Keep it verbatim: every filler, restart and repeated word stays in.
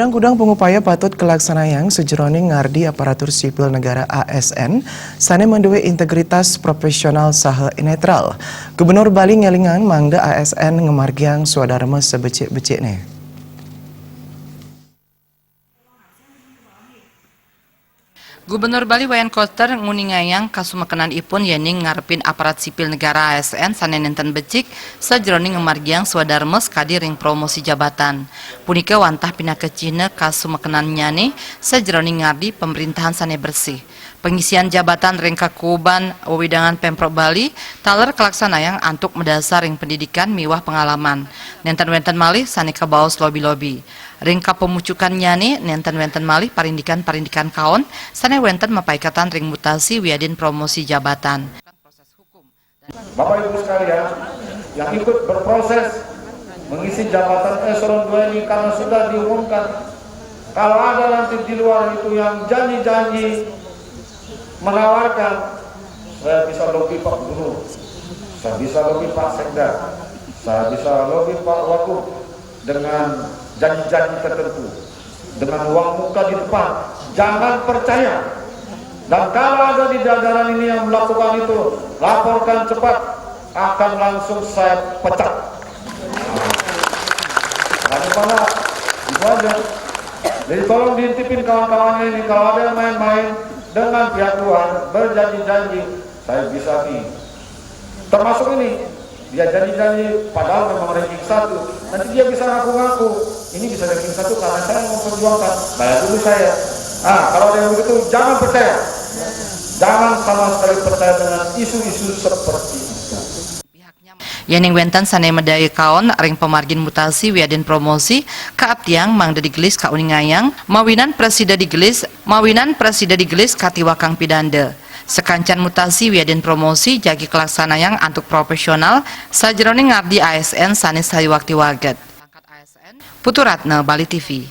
Gudang-gudang pangupaya patut kalaksanayang sajeroning ngardi aparatur sipil negara A S N sane manduwe integritas, profesional saha netral. Gubernur Bali ngelingang mangda A S N ngamargiang swadarma sabecik-becikne. Gubernur Bali Wayan Koster nguningayang kasumekenanipun yening ngarepin aparat sipil negara A S N sane nenten becik sajeroning ngamargiang swadarma sakadi ring promosi jabatan. Punika wantah pinaka cihna kasumekenannyane sajeroning ngardi pamrentahan sane bersih. Pangisian jabatan ring kakuuban wewidangan Pemprov Bali taler kalaksanayang antuk madasar ring pendidikan miwah pengalaman. Nenten wenten malih sane kabaos lobi-lobi. Ring kapamucukannyane nenten wenten malih parindikan-parindikan kaon sane wenten mapaiketan ring mutasi wiadin promosi jabatan. Bapak Ibu sekalian yang ikut berproses mengisi jabatan eselon dua ini, karena sudah diumumkan, kalau ada nanti di luar itu yang janji-janji menawarkan, saya bisa lobby Pak Gubernur, saya bisa lobby Pak Sekda, saya bisa lobby Pak Wagub, dengan janji-janji tertentu, dengan uang muka di depan, jangan percaya. Dan kalau ada di jajaran ini yang melakukan itu, laporkan cepat, akan langsung saya pecat. Hanya pada itu aja. Jadi tolong diintipin kawan-kawannya ini, kalau ada yang main-main dengan pihak luar, berjanji-janji, saya bisa nih. Termasuk ini, dia janji-janji padahal memang ranking satu. Nanti dia bisa ngaku-ngaku, ini bisa ranking satu karena saya memperjuangkan. Bayar dulu saya. Nah, kalau ada yang begitu, jangan percaya. Jangan sama sekali percaya dengan isu-isu seperti itu. Yening wenten sane madai kaon ring pamargin mutasi wiadin promosi, kaaptiang mangda digelis kauningayang, mawinan prasida digelis, mawinan prasida digelis katiwakang pidanda. Sakancan mutasi wiadin promosi jagi kalaksanayang antuk profesional sajeroning ngardi A S N sane sayuwakti waget. Putu Ratna, Bali T V.